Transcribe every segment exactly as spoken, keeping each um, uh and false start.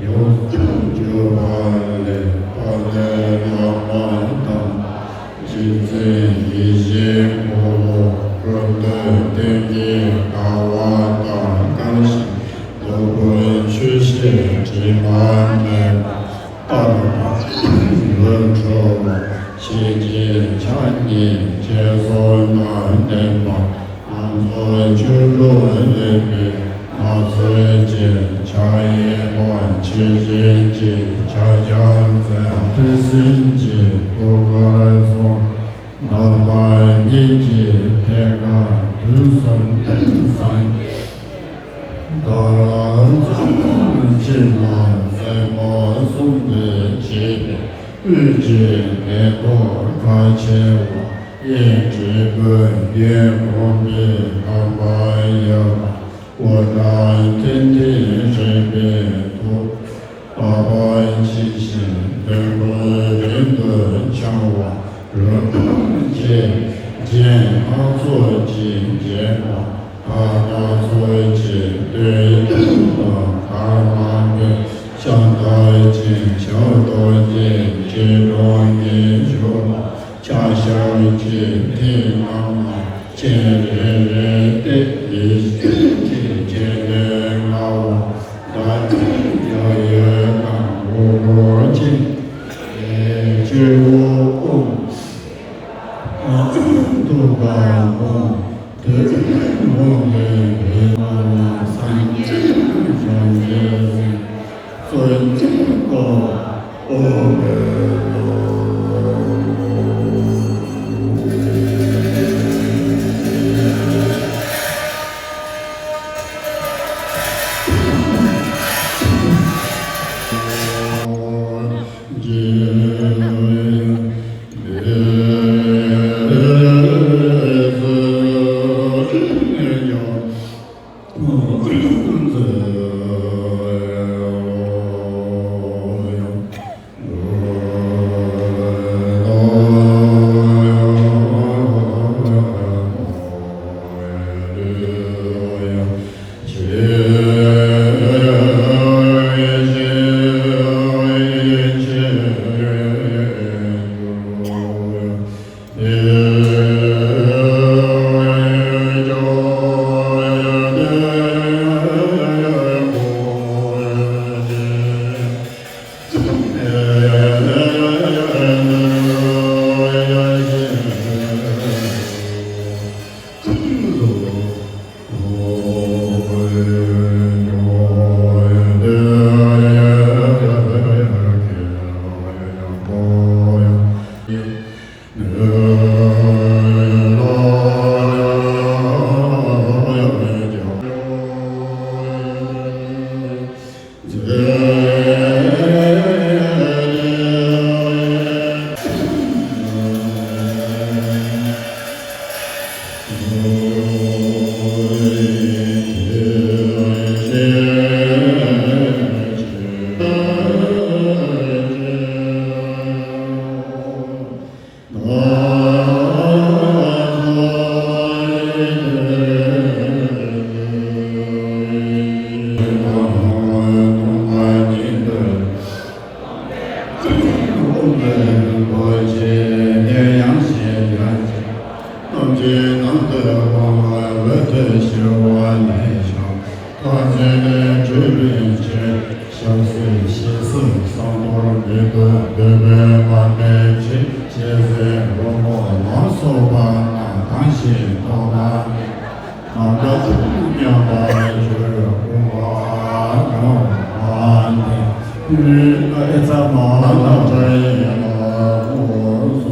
ཡོངས་སུ་གྱུར་པ་ལས། དཔལ་ལྡན་བླ་མ་དང་། རྗེ་བཙུན་ཡིད་བཞིན་འཁོར་ལོ། འགྲོ་འདུལ་བསྟན་གྱི་ཀ་བ་དང་། བཀའ་བཞིན་སློབ་དཔོན་ཆོས་བཤད་དྲི་མ་མེད་པ། ལྟ་བ་ལས་གྲོལ་བ། ཤེས་བྱའི་ཕྱག་གཉིས་རྗེས་སོར་མ་ལྡན་པ། ལམ་རྫོགས་ཆོས་དྲུག་ལེགས་པའི་སྣ་ཚོགས་ཅན། ཕྱག་གཡས་པ་ཆོས་བཞིན་གྱི་ཕྱག་རྒྱ་མཚན། ཐོད་སྲིན་གྱི་ཐུགས་ཀར་སོགས། ལག་པ་གཉིས་ཀྱིས་ཐད་ཀར་དུས་གསུམ་སངས་རྒྱས། མཐར་གཙུག་ཕུད་ཕྱི་ནང་རྩེ་མོ་གསུམ་དུ་བྱས་པའི་དབུས་ཀྱི་མེ་ཏོག་ཁ་ཕྱེ་བ། གཡས་དྲིལ་བུ་གཡོན་གོང་བུའི་ལྷམ་པ་ཡོད་པ། འོད་འདྲ་ཐིང་ཐིང་རེག་པའི་ཐུགས། པགས་པ་ཕྱིས་ཤིང་ལྡེམ་པོ་རིང་དུ་འཕྱང་བ། རུས་ཕུང་བཅས་རྒྱན་སྣ་ཚོགས་ཀྱིས་བརྒྱན་པ། ལྷ་སྣ་ཚོགས་ཀྱིས་བསྟོད་པ། མཁའ་འགྲོ་མའི་ཞབས་མཐིལ་ཅན། ཞབས་རྡོ་རྗེ་སྐྱིལ་ཀྲུང་གཉིས་བཞུགས་པ། ཕྱག་ཞབས་ཀྱི་མཐིལ་རྣམས་ལ་སྤྱན་རེ་རེ་སྟེ། ཡེ་ཤེས་ཀྱི་སྤྱན་ལས་མངའ་བ། ཟླ་བའི་འཇའ་འོད་དང་དབུ་སྐོར་ཅན། སྤྱི་བོ་ཨོཾ། ཐུགས་ཀར་ཨོཾ། ཐོད་ཕུད་ཨོཾ་ལས་འོད་ལྔ་ལ་སངས་རྒྱས་བྱང་ཆུབ་སེམས། གཙོ་ཆེན་པོ་ཨོཾ། ཞབས་སྲིད་ཞི་སྲིད་གསང་གཏོར་མི་ལྡོག་འདོད་པའི་དམར་མེ་ཆེ། ཞལ་ཟས་རོལ་མོ་ལ་སོགས་པ་རྣམས་དང་ཞིང་ཐོག་མ་ནམ་མཁའ་ཐུགས་མཉམ་པར་གྱུར། ཨོཾ་ཨཱཿཧཱུྃ་ཨེ་ཙ་མ་ཧཱ་ཏྲཱིཿ་ཡ་ཧཱུྃ།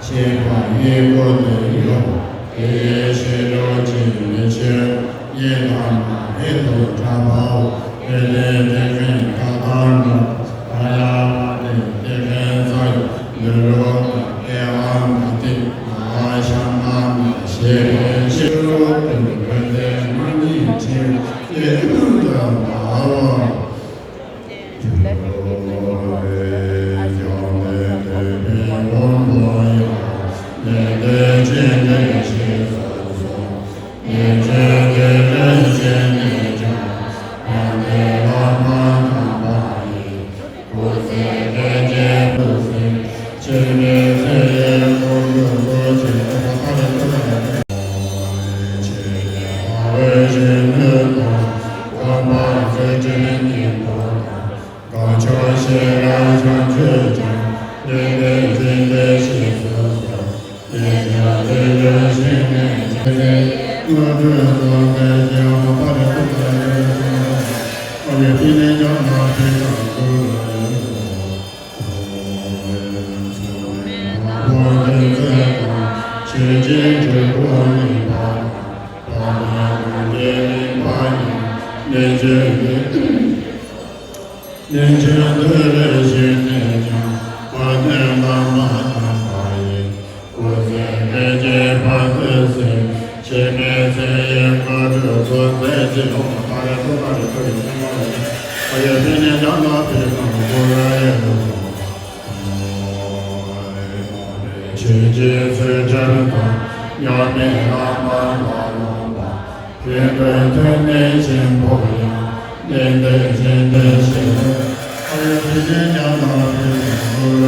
ཞེས་པ་གཡས་སྐོར་དུ་ཡོད། དེ་ཡི་ཕྱི་རོལ་གྱི་མི་ཆེན་གཡས་དང་མར་ཧེ་དུ་གྲགས་པའོ། དེ་ལས་དེ་ཁེན་ད་ལྟར་འགྲོ། ད་ཡ་བ་ཏི་དེ་ཁེན་ས་ཡོ། ལུ་ལོ་དང་ཏེ་ཨང་ད་ཏི་ད་ཤ་མ་མ་ཞེས་པའི་ཕྱི་རོལ་དུ་བོད་དེ་མ་ཉིད་ཕྱིར་ཡེ་ལུ་དང་མ་བ། ཆོས་ཀྱི་ཚུལ་ཁྲིམས་དང་། མྱ་ངན་ལས་མ་ལོག་པ། ཕན་པའི་ཐོག་ནས་ཆེན་པོ་ཡང་། ལན་འདེབས་ཆེན་པོའི་ཕྱིར། ཨ་ཡ་ཕི་ནི་ཉམས་ལ་ཕན་པའི་ཚུལ།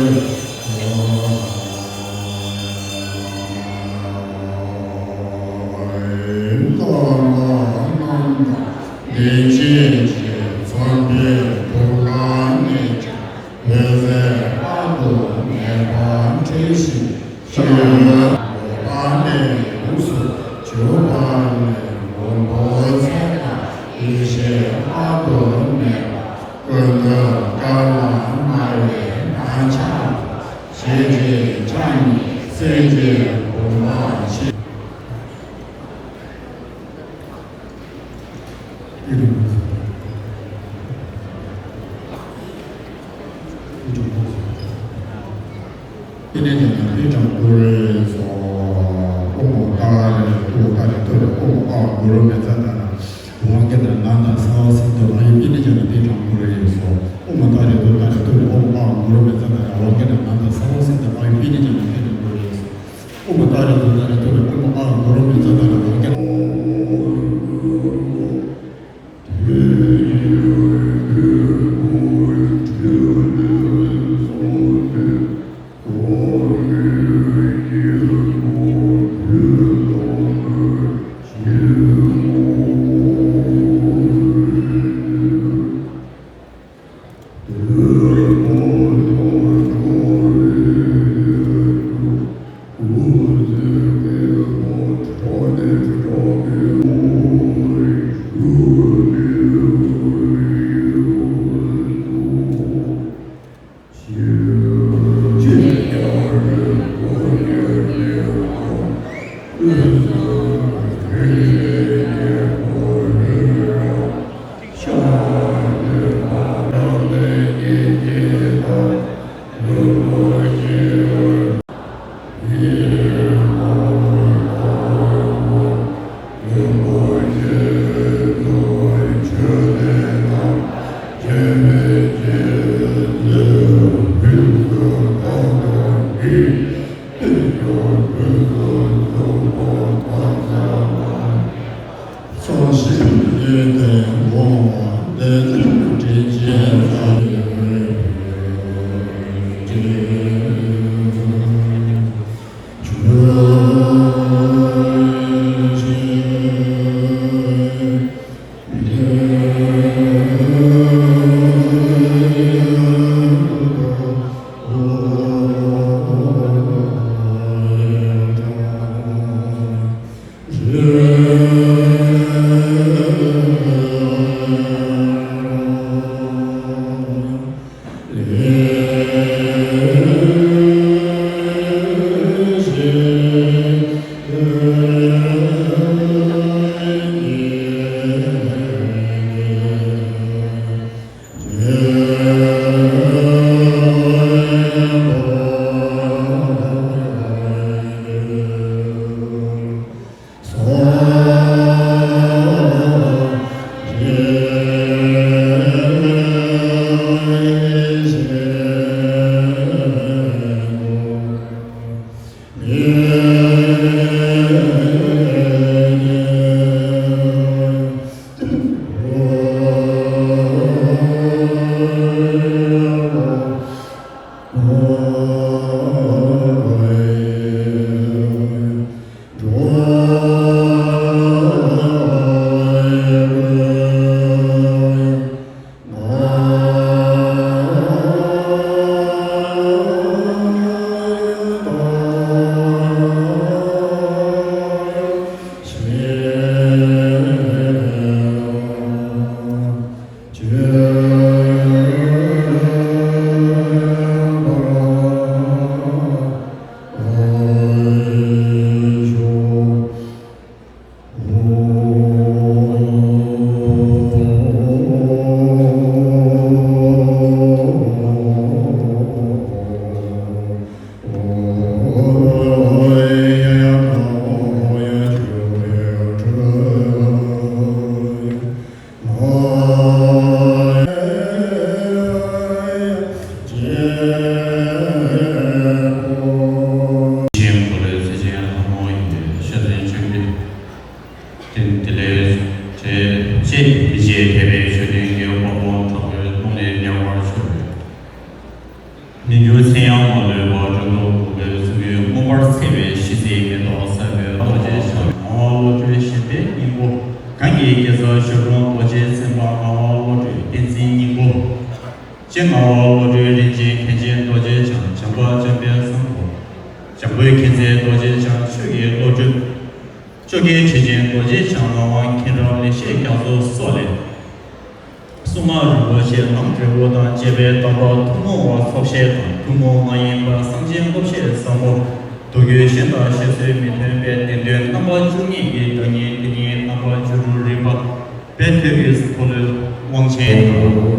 ལྷག་མ་རྣམས་དང་ལྡན་བྱེད་ཀྱི། ཚངས་པའི་ཐུགས་ལ་གནས་ཀྱང་། འོད་ཟེར་དཔག་ཏུ་མེད་པ་འཕྲིན་ཞིག་ཤར་བ་ནས་ཡོངས་སུ་གྱུར་པ་ལས། མགོན་པོ་ཚེ་དང་ཡེ་ཤེས་དཔག་ཏུ་མེད་པ། ཀུན་ཏུ་དགའ་བ་སྨྲ་བའི་ངག་འཆང་། ཞལ་གྱི་ཕྱག་གཉིས་གསེར་གྱི་འབུམ་པ་ཆེ། ཨི་ནི་ཅན་ན་པི་ཀྲང་ཀུ་རེ་སོ། ཨོ་མོ་ཏཱ་རེ་ཏུ་ཏཱ་རེ་ཏུ་རེ། ཨོ་མོ་ཨ་གུ་རུ་མེ་ཙ་ཏཱ་ན། ཝང་ཀེ་ན་ན་ད་ས་བ་སིན་དུ་ཨ་ཡུ་ཨི་ནི་ཅན་ན་པི་ཀྲང་ཀུ་རེ་སོ། ཨོ་མོ་ཏཱ་རེ་ཏུ་ཏཱ་རེ་ཏུ་རེ། ཨོ་མོ་ཨ་གུ་རུ་མེ་ཙ་ཏཱ་ན། ཝང་ཀེ་ན་ན་ད་ས་བ་སིན་དུ་ཨ་ཡུ་ཨི་ནི་ཅན་ན་པི་ཀྲང་ཀུ་རེ་སོ། ཨོ་མོ་ཏཱ་རེ་ཏུ་ཏཱ་རེ་ཏུ་རེ། ཨོ་མོ་ཨ་གུ་རུ་མེ་ཙ་ཏཱ་ན། ཝང་ཀེ་ན། ཆེན་གོ་ལའི་ཚེ་ཆེན་ལྷ་མོ་ཡི་ཤ་ཚན་བཅོ་བརྒྱད། དེ་དེ་ལས་བྱས་ཅེས་དེ་རྗེས་དད་པའི་མཆོད་རྟེན་གྱི་དབང་པོ་དྲག་པོའི་གདོང་ལས་ཉེ་བར་མཆོད་པས། ཉིན་གུང་མཚན་ཡང་མ་ལུས་པ་སྒྲོ་འདོགས་དགུ་པའི་གསུང་ཡུལ་མངོན་པར་ཚེས་པའི་ཤིས་ཚིག་མེ་ཏོག་གསར་པའི་རྡོ་རྗེ་འཆང་ངག་དབང་བློ་གྲོས་ཞེན་པའི་སྙིང་པོ། གང་གི་དགེ་རྩ་ཞབས་དྲུང་རྡོ་རྗེ་སེམས་དཔའ་ངག་དབང་བློ་གྲོས་བསྟན་འཛིན་སྙིང་པོ། སྤྱན་ངག་དབང་བློ་གྲོས་རིན་ཆེན་མཁན་ཆེན་རྡོ་རྗེ་འཆང་བྱམས་པ་འཇམ་དཔལ་བཟང་པོ། འཇམ་མགོན་མཁྱེན་བརྩེ་རྡོ་རྗེ་འཆང་ཆོས་ཀྱི་བློ་གྲོས། བཅོ་བརྒྱད་ཁྲི་ཆེན་རྡོ་རྗེ་འཆང་ངག་དབང་མཁྱེན་རབ་ལེགས་བཤད་རྒྱ་མཚོ་སོགས་ལས། གསུང་ངག་རིན་པོ་ཆེ་ལམ་འབྲས་བུ་དང་བཅས་པའི་དམ་པ་ཐུན་མོང་བ་ཚོགས་ཞེས་དང་ཐུན་མོང་མ་ཡིན་པ་སངས་རྒྱས་བསླབ་བཤད་ཟབ་མོ། མདོ་རྒྱུད་གཞན་དང་བཤད་སྲོལ་མི་མཐུན་པའི་བདེན་དོན་རྣམ་པ་བཅུ་གཉིས་ཀྱི་བདག་ཉིད་དེ་ཉིད་རྣམ་པ་བཅུ་དྲུག་རིག་པ་པའི་ཐོད་ཀྱི་འཁོར་ལོའི་དབང་ཆེན་དང་།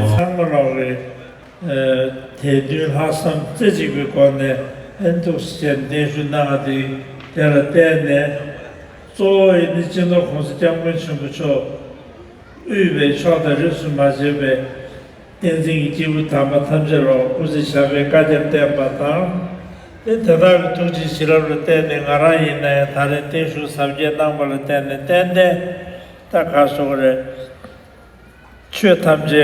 ཚང་མ་ལོག་རེད། དད་འདུན་ལྷག་བསམ་རྩེ་གཅིག་པའི་སྒོ་ནས་ཨེ་འདུག་སེ་བྱས་གདན་ཞུ་གནང་བ་དེ་དེ་ལ་བརྟེན་ནས། གཙོ་བོ་ཡིན་ནི་སྤྱི་ནོར་༸གོང་ས་༸སྐྱབས་མགོན་ཆེན་པོ་མཆོག་དབུས་པའི་ཕྱོགས་དང་རིས་སུ་མ་ཆད་པའི་བསྟན་འཛིན་གྱི་སྐྱེས་བུ་དམ་པ་ཐམས་ཅད་ལ་སྐུ་ཚེ་ཞབས་པད་བསྐལ་བརྒྱར་བརྟན་པ་དང་། དེ་དེ་དག་གི་ཐུགས་རྗེ་བྱིན་རླབས་ལ་བརྟེན་ནས། ང་རང་ཡིན་ན་ཡང་ད་རེས་གདན་ཞུ་གཟབ་རྒྱས་གནང་བ་ལ་བརྟེན་ནས། ཏན་ཏན་ད་ག་སོགས་རེད། ཆོས་ཐམས་ཅད་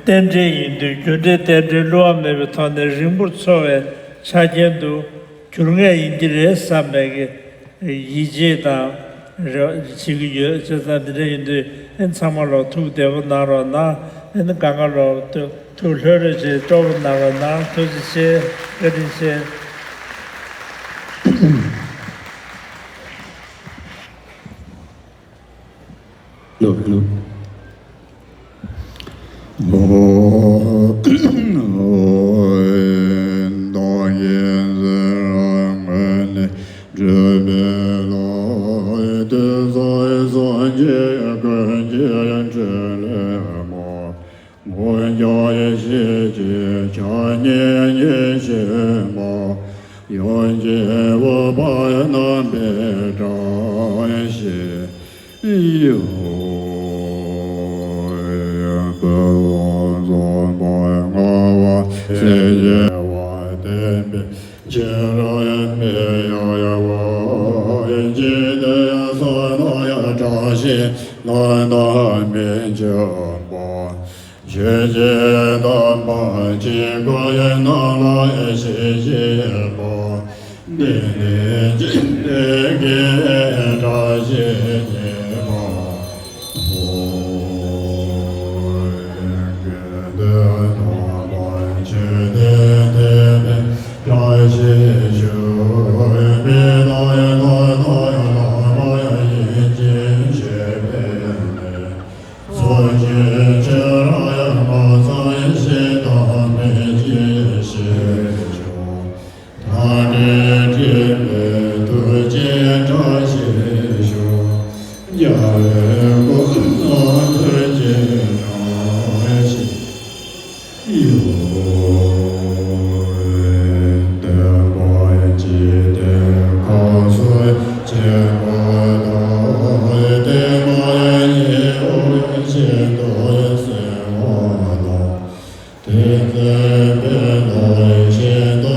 རྟེན་འབྲེལ་ཡིན་དུས། རྒྱུ་འབྲས་རྟེན་འབྲེལ་བསླུ་བ་མེད་པའི་ཐོག་ནས་རིང་པོར་འཚོ་བའི་ཆ་རྐྱེན་དུ་འགྱུར་ངེས་ཡིན་གྱི་རེད་བསམ་པའི་གི་ཡིད་ཆེས་དང་རེ་བ་བྱེད་ཀྱི་ཡོད། བྱས་ཙང་འདི་འདྲ་ཡིན་དུས་ཨེ་ཚང་མ་ལོག་ཐུགས་བདེ་པོ་གནང་རོགས་གནང་། ཨེ་ནི་གང་ག་ལོག་ཐུགས་ཐུགས་ལྷོད་ལྷོད་བྱས་སྤྲོ་པོ་གནང་རོགས་གནང་། ཐུགས་རྗེ་ཆེ། བཀའ་དྲིན་ཆེ། ལོ་ལོ། ཡོན་གྱི་འོད་དཔག་རྣམ་པའི་བཀྲ་ཤིས་ཡོད། བོད་ལུང་རྫོང་དཔོན་ལྔ་པ་ཚེ་ཡི་བ་བསྟན་པའི་ཕྱི་རོལ་མི་ཡོད་པ། འཇིག་རྟེན་ས་ན་ཡང་བཀྲ་ཤིས་ལྷ་དང་མི་འབྱུང་པ། ཆོས་ཀྱི་དམ་པ་དཀྱིལ་འཁོར་ཡི་ནང་ལ་ཞིག་བཞུགས་པ། འདི་ནི་འཇིག་རྟེན་གྱི་བཀྲ་ཤིས་ཉི་མ་འོད། དགེ་འདུན་དམ་པ་ཆོས་སྡེ་འདི་ནི་བཀྲ་ཤིས་ཤོག་མི་དང་ཡི་ལྷ་དང་ཡི་ལྷ་མ་ཡི་ཡིད་ཀྱི་ཞིང་ཕེབས་ནས། ཚོགས་ཀྱི་ཆུ་ར་ཡ་མ་ཚང་ཡེ་ཤེས་དང་མི་ཇི་ཡེ་ཤེས་ཤོག་ཐ་དད་དྲི་མེད་ཐུགས་རྗེའི་བཀྲ་ཤིས་ཤོག་རྒྱལ་བའི་སྐུ་གསུང་ཐུགས་ཀྱི་བཀྲ་ཤིས། ཡོད། བསྟན་པ་འཇིག་རྟེན་ཁམས་སུ་ཆེན་པོ་དང་། བསྟན་པ་ཉི་འོད་བཞིན་དུ་གསལ་བ་དང་། དེ་ལྟར་བསྟན་པ་ཤིན་ཏུ་